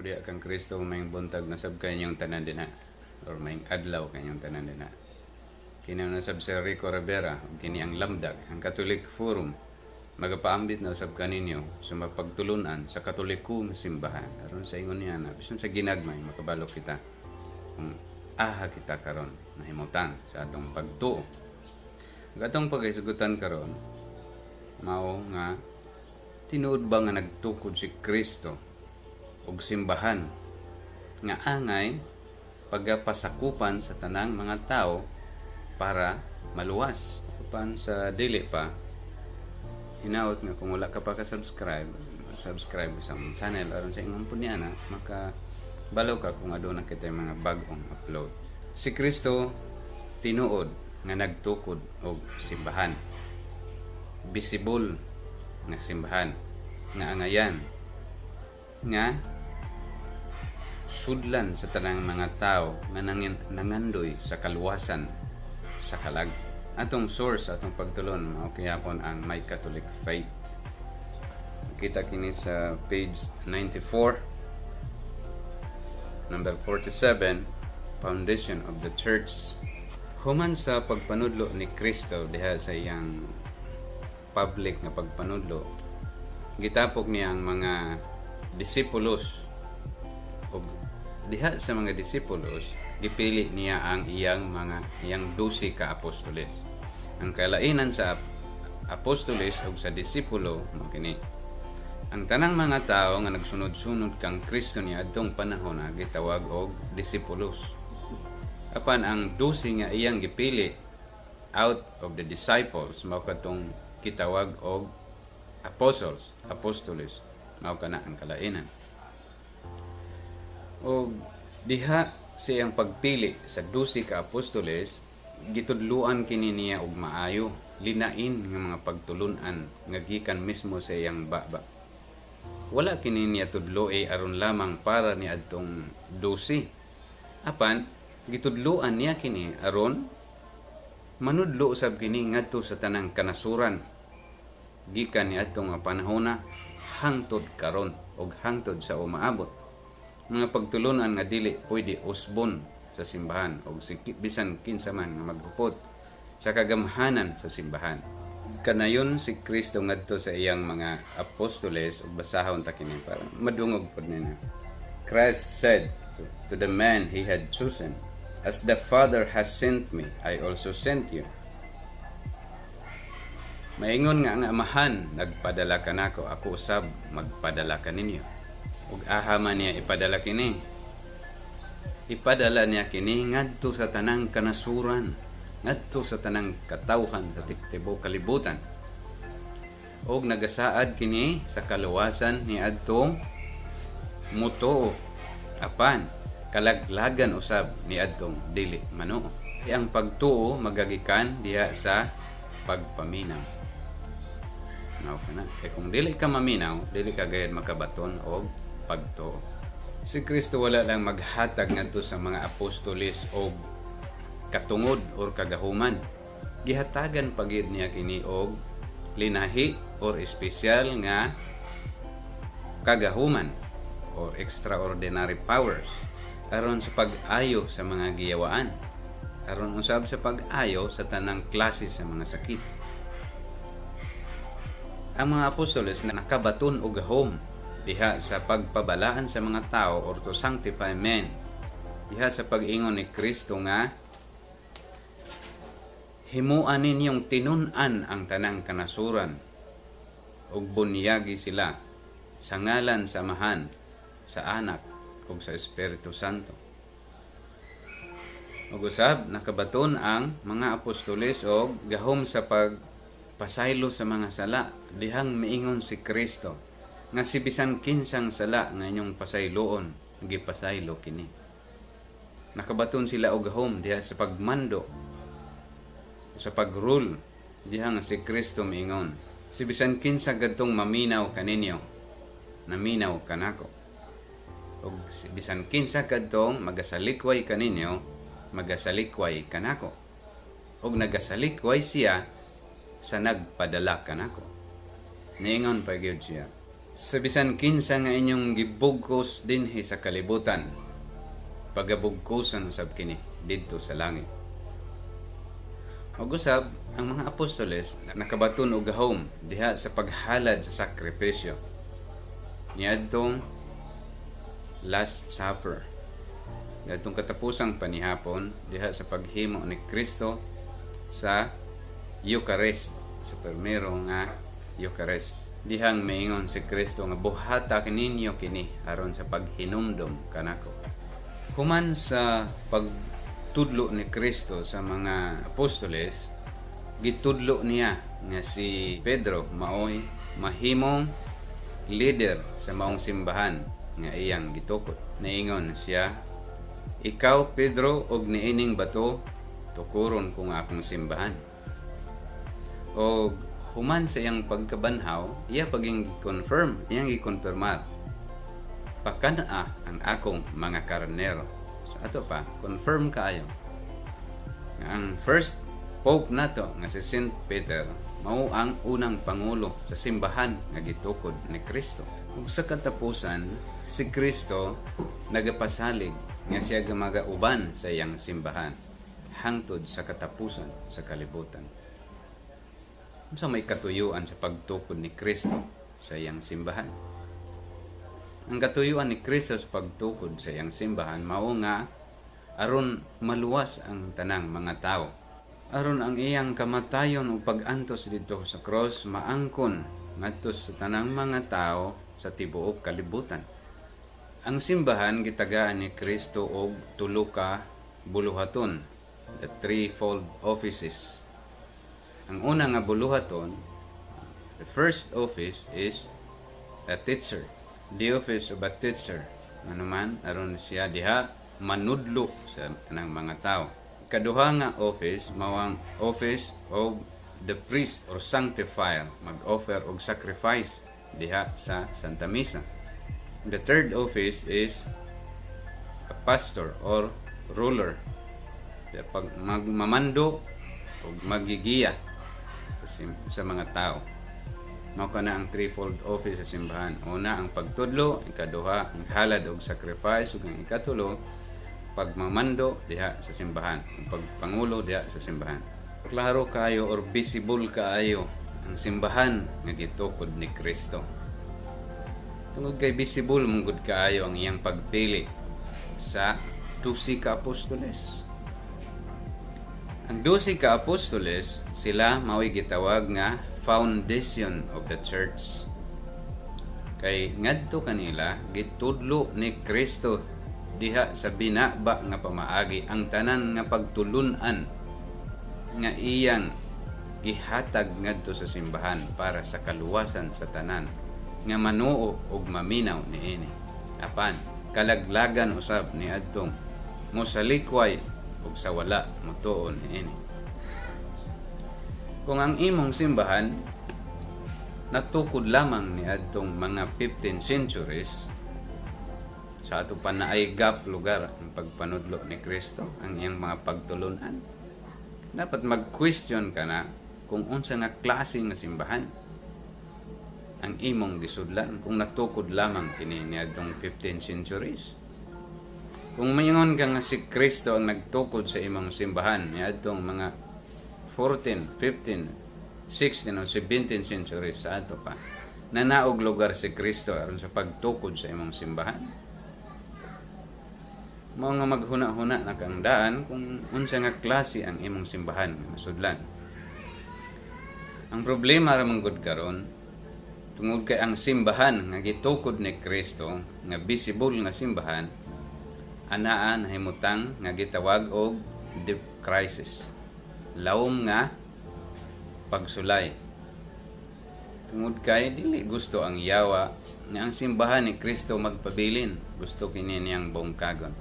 Ko diha kang Kristo. Maayong buntag na sab kanyong tanan dinha or maayong adlaw kanyong tanan dinha. Kini na sab si Rico Rivera ug kini ang Lamdag, ang Catholic Forum. Magapaambit na usab kaninyo sa mapagtulunan sa Katoliko nga simbahan. Aron sa ingon niya na bisan sa ginagmay makabalo kita kung aha kita karon nahimutang sa atong pagtuo. Ang atong paghisgutan karon mao nga tinuod ba nga nagtukod si Kristo og simbahan nga angay pagapasakupan sa tanang mga tao para maluwas? Upan sa dili pa, hinaot nga kung wala ka pa ka-subscribe, subscribe sa among channel aron sa ingon po niya na makabalo ka kung aduna kita mga bag-ong upload. Si Kristo tinuod nga nagtukod og simbahan. Visible nga simbahan nga angayan nga sudlan sa tanang mga tao nga nangandoy sa kaluwasan sa kalag. Atong source, atong pagtulon, mao gihapon ang My Catholic Faith. Kita kini sa page 94, number 47, Foundation of the Church. Human sa pagpanudlo ni Kristo diha sa iyang public nga pagpanudlo, gitapok niya ang mga disipulos ug diha sa mga disipulos gipili niya ang iyang 12 ka apostoles. Ang kalainan sa apostoles ug sa disipulo mao kini. Ang tanang mga tao nga nagsunod-sunod kang Kristo niya adtong panahon na gitawag og disipulos. Apan ang 12 nga iyang gipili out of the disciples mao kadtong kitawag og apostles, apostoles. Mao kana ang kalainan. Og diha sa iyang pagpili sa 12 ka apostoles, gitudluan kini niya og maayo, linain nga mga pagtulun-an nga gikan mismo sa iyang baba. Wala kini niya tudloe aron lamang para ni adtong 12. Apan gitudluan niya kini aron manudlo usab kini ngadto sa tanang kanasuran gikan ni adtong nga panahona hangtod karon ug hangtod sa umaabot. Mga pagtulunan nga dili pwede usbon sa simbahan og si bisan kinsa man nga maghupot sa kagamhanan sa simbahan. Kanayon si Kristo ngadto sa iyang mga apostoles ug basahon ta kini para madungog pod nila. Christ said to the man he had chosen, "As the Father has sent me, I also sent you." Maingon nga ang Amahan nagpadala kanako, ako usab magpadala kaninyo. Ug aha man niya ipadala kini? Ipadala niya kini ngadto sa tanang kanasuran, ngadto sa tanang katawhan sa tibuok kalibutan. Og nagasaad kini sa kaluwasan ni adtong mutuo, apan kalaglagan usab ni adtong dili manuo. Ang pagtuo magagikan diha sa pagpaminaw. Mao kana. Kay kung dili ka maminaw, dili ka gayud makabaton og pagtuo. Si Kristo wala lang maghatag ngadto sa mga apostoles og katungod or kagahuman. Gihatagan pa gyud niya kini og linahi or espesyal nga kagahuman or extraordinary powers aron sa pag-ayo sa mga giyawaan, aron usab sa pag-ayo sa tanang klase sa mga sakit. Ang mga apostoles na nakabaton og gahom diha sa pagpabalaan sa mga tao or to sanctify men, diha sa pag-ingon ni Kristo nga himuan ninyong tinun-an ang tanang kanasuran ug bunyagi sila sa ngalan sa Amahan, sa Anak ug sa Espiritu Santo. Ug usab nakabaton ang mga apostoles og gahom sa pagpasaylo sa mga sala dihang miingon si Kristo nga si bisan kinsang sala nga inyong pasayloon, gipasaylo kini. Nakabaton sila og gahom diha sa pagmando, sa pagrule, diha nga si Kristo miingon, si bisan kinsa kadtong maminaw kaninyo, naminaw kanako, ug si bisan kinsa kadtong magasalikway kaninyo, magasalikway kanako, ug nagasalikway siya sa nagpadala kanako. Niingon pa gyud siya. Sa bisan kinsa nga inyong gibugkos dinhi sa kalibutan, pagabugkosan usab kini didto sa langit. Ug usab ang mga apostoles nakabaton og gahom diha sa paghalad sa sakripisyo niadtong Last Supper, niadtong katapusang panihapon, diha sa paghimo ni Kristo sa Eucharist, sa primero nga Eucharist. Dihang miingon si Kristo nga buhata ninyo kini aron sa paghinumdom kanako. Human sa pagtudlo ni Kristo sa mga apostoles, gitudlo niya nga si Pedro maoy mahimong leader sa maong simbahan nga iyang gitukod. Naingon siya, "Ikaw Pedro, og niining bato tukuron ko nga akong simbahan." Og human sa iyang pagkabanhaw, iya paging confirm, iyang gikonfirmar, "Pakan-a ang akong mga karnero." So ato pa, confirm kaayo nga ang first pope nato nga si Saint Peter mao ang unang pangulo sa simbahan nga gitukod ni Kristo. Ug sa katapusan, si Kristo nagapasalig nga siya magauban sa iyang simbahan hangtod sa katapusan sa kalibutan. Unsa may katuyuan sa pagtukod ni Kristo sa iyang simbahan? Ang katuyuan ni Kristo sa pagtukod sa iyang simbahan mao nga aron maluwas ang tanang mga tao. Aron ang iyang kamatayon ug pag-antos didto sa cross maangkon ngadto sa tanang mga tao sa tibuok kalibutan. Ang simbahan gitagaan ni Kristo og tulo ka buluhaton, the threefold offices. Ang una nga buluhaton, the first office, is a teacher. The office of a teacher. Ano man, aron siya diha manudlo sa tanang mga tao. Kaduha nga office mao ang office of the priest or sanctifier, mag-offer og sacrifice diha sa Santa Misa. The third office is a pastor or ruler. Pag magmamando o magigiya sa mga tao. Mao kana ang threefold office sa simbahan. Una, ang pagtudlo; ikaduha, ang halad og sacrifice; ug ang ikatulo, pagmamando diha sa simbahan, ang pagpangulo diha sa simbahan. Klaro kaayo or visible kaayo ang simbahan nga gitukod ni Kristo. Tungod kay visible man gud kaayo ang iyang pagpili sa 12 ka apostoles. Ang 12 ka apostoles, sila mao'y gitawag nga foundation of the church. Kay ngadto kanila gitudlo ni Kristo diha sa binaba nga pamaagi ang tanan nga pagtulun-an nga iyang gihatag ngadto sa simbahan para sa kaluwasan sa tanan nga manuo ug maminaw niini. Apan kalaglagan usab ni adtong mosalikway ug sa wala motuo niini. Kung ang imong simbahan natukod lamang ni adtong mga 15 centuries, sa ato pa naay gap lugar ang pagpanudlo ni Kristo, ang iyang mga pagtulunan. Dapat mag-question ka na kung unsa nga klase nga simbahan ang imong gisudlan kung natukod lamang kini niadtong 15 centuries. Kung maingon ka nga si Kristo ang nagtukod sa imong simbahan niadtong mga 14, 15, 16 o 17 centuries, sa ato pa, nanaog lugar si Kristo aron sa pagtukod sa imong simbahan? Mao nga maghuna-huna na kang daan kung unsa nga klase ang imong simbahan nga nasudlan. Ang problema ra man gud karon, tungod kay ang simbahan nga gitukod ni Kristo nga visible nga simbahan anaa nahimutang nga gitawag og deep crisis. Lawom nga pagsulay. Tungod kay dili gusto ang yawa nga ang simbahan ni Kristo magpabilin. Gusto kini niyang bungkagon.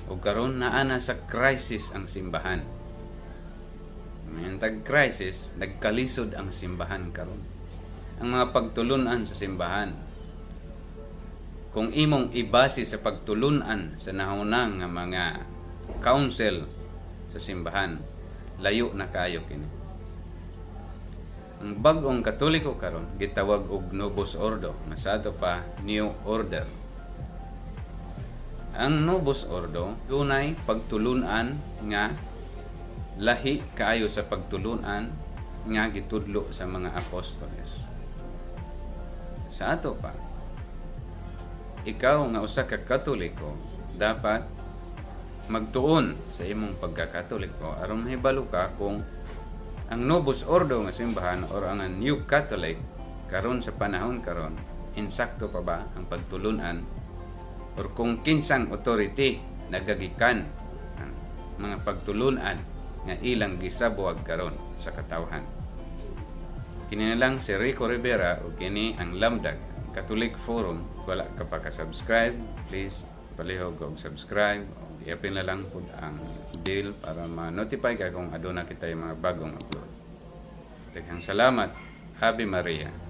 Ug karon naa na sa crisis ang simbahan. May crisis, nagkalisod ang simbahan karon. Ang mga pagtulunan sa simbahan, kung imong ibase sa pagtulunan sa nahunang nga mga council sa simbahan, layo na kayo kini. Ang bag-ong Katoliko karon gitawag og Novus Ordo, nga sa ato pa New Order. Ang Novus Ordo dunay pagtulunan nga lahi kaayo sa pagtulunan nga gitudlo sa mga apostoles. Sa ato pa, ikaw nga usa ka Katoliko dapat magtuon sa imong pagkakatoliko aron mahibalo ka kung ang Novus Ordo nga simbahan or ang New Catholic karon sa panahon karon, insakto pa ba ang pagtulunan or kung kinsang authority nagagikan ang mga pagtulunan nga ilang gisabuag karon sa katawhan. Kini na lang si Rico Rivera ug kini ang Lamdag Catholic Forum. Wala ka pa ka-subscribe, please palihog og subscribe ug i-apil na lang pud ang bell para ma-notify ka kung aduna kita yung mga bagong upload. Daghang salamat. Ave Maria.